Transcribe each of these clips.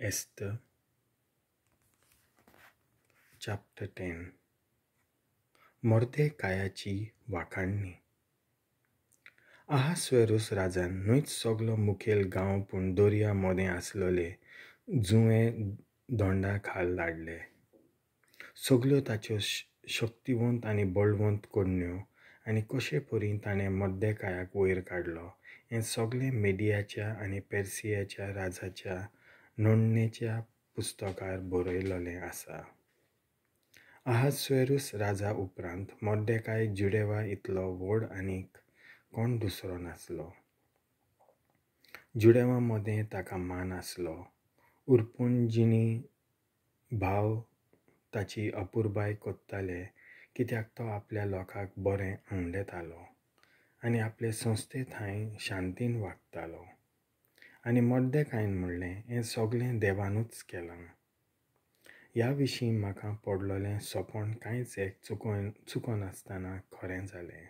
Esther chapter 10. मोर्देकायाची वाखाणणी. अहास्वेरूस राजान न्हयच सगलो मुखेल गांव पूण दर्या मोदें आसलोले जुंवे दोंडा खाल धाडले. सगल्यो ताच्यो शक्तिवंत आनी बळवंत करण्यो आनी कशे परी ताणें मोर्देकायाक वयर काडलो हें सगलें मेडियाच्या आनी पेर्सियाच्या राजाच्या नोंदणेच्या पुस्तकार बरयलोलें आसा. अहास्वेरूस राजा उपरांत मोर्देकाय जुदेवा इतलो व्हड आनीक कोण दुसरो नासलो. जुदेवा मदें ताका मान आसलो. उरपुंजिणी भाव ताची अपुरबाय कोत्ताले कित्याक तो आपल्या लोकांक बरें आंवडेतालो आनी आपले संस्थे थंय शांतीन वागतालो. आनी मोर्देकायन म्हणलें, हें सगलें देवानूच केलां. ह्या विशीं म्हाका पडलोलें सपन कांयच एक चुकनासतना खरें जालें.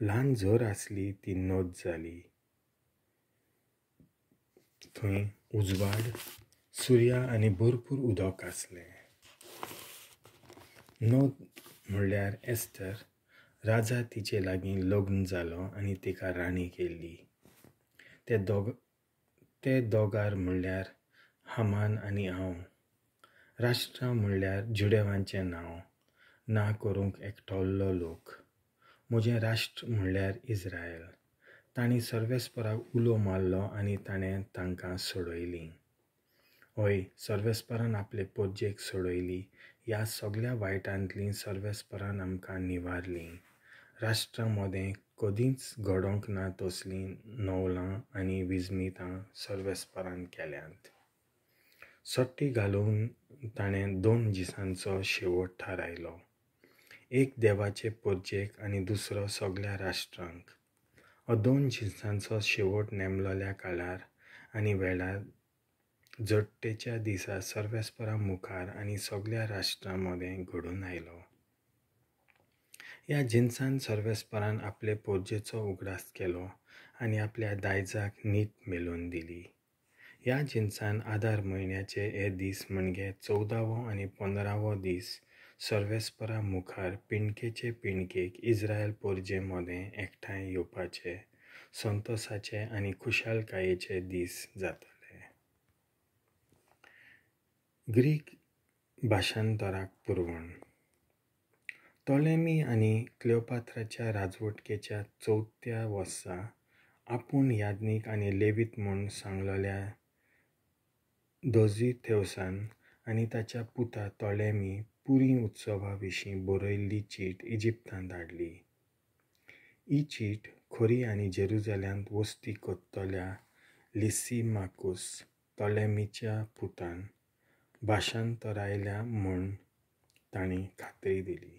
ल्हान झर आसली ती नद जाली. थंय उजवाड, सुर्या आनी भरपूर उदक आसलें. नद म्हणल्यार एस्तर. राजा तिचे लागीं लग्न जालो आनी तिका राणी केल्ली. ते दोगार म्हणल्यार हामान आनी हांव. राष्ट्रां म्हणल्यार जुदेवांचें नांव ना करूंक एकटवल्लो लोक. म्हजें राष्ट्र म्हणल्यार इस्रायल. तांणी सर्वेस्पराक उलो मारलो आनी ताणें तांकां सोडयलीं. हय, सर्वेस्परान आपले पोरजेक सोडयली. ह्या सगल्या वायटांतलीं सर्वेस्परान आमकां निवारलीं. राष्ट्रां मदें कदींच घडोवंक ना तसलीं नवलां आनी विजमितां सर्वेस्परान केल्यांत. सट्टी घालून ताणें दोन दिसांचो शेवट थारायलो, एक देवाचे पोरजेक आनी दुसरो सगल्या राष्ट्रांक. हो दोन दिसांचो शेवट नेमलोल्या काळार आनी वेळार जडटेच्या दिसा सर्वेस्परा मुखार आनी सगल्या राष्ट्रां मदें घडून आयलो. ह्या जिनसान सर्वेस्परान आपले पोरजेचो उगडास केलो आनी आपल्या दायजाक नीत मेलोवन दिली. ह्या जिनसान आदार म्हयन्याचे हे दीस म्हणजे 14वो आनी 15वो दीस सर्वेस्परा मुखार पिणकेचे पिणकेक इस्रायल पोरजे मदें एकठांय येवपाचे संतोसाचे आनी खुशालकायेचे दीस जातले. ग्रीक भाशांतराक पुरवण. टॉलेमी आनी क्लिओपात्राच्या राजवटकेच्या 4थ्या वर्सा आपूण याज्ञीक आनी लेवीत म्हूण सांगलोल्या दोझीथेवसान आनी ताच्या पुता टॉलेमी पुरी उत्सवा विशीं बरयल्ली चीट इजिप्तांत धाडली. ही चीट खरी आनी जेरुजाल्यांत वस्ती कोत्तल्या लिसिमाकूस टॉलेमीच्या पुतान भाशांतरायल्या म्हूण तांणी खात्री दिली.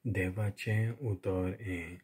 देवाचें उतर हें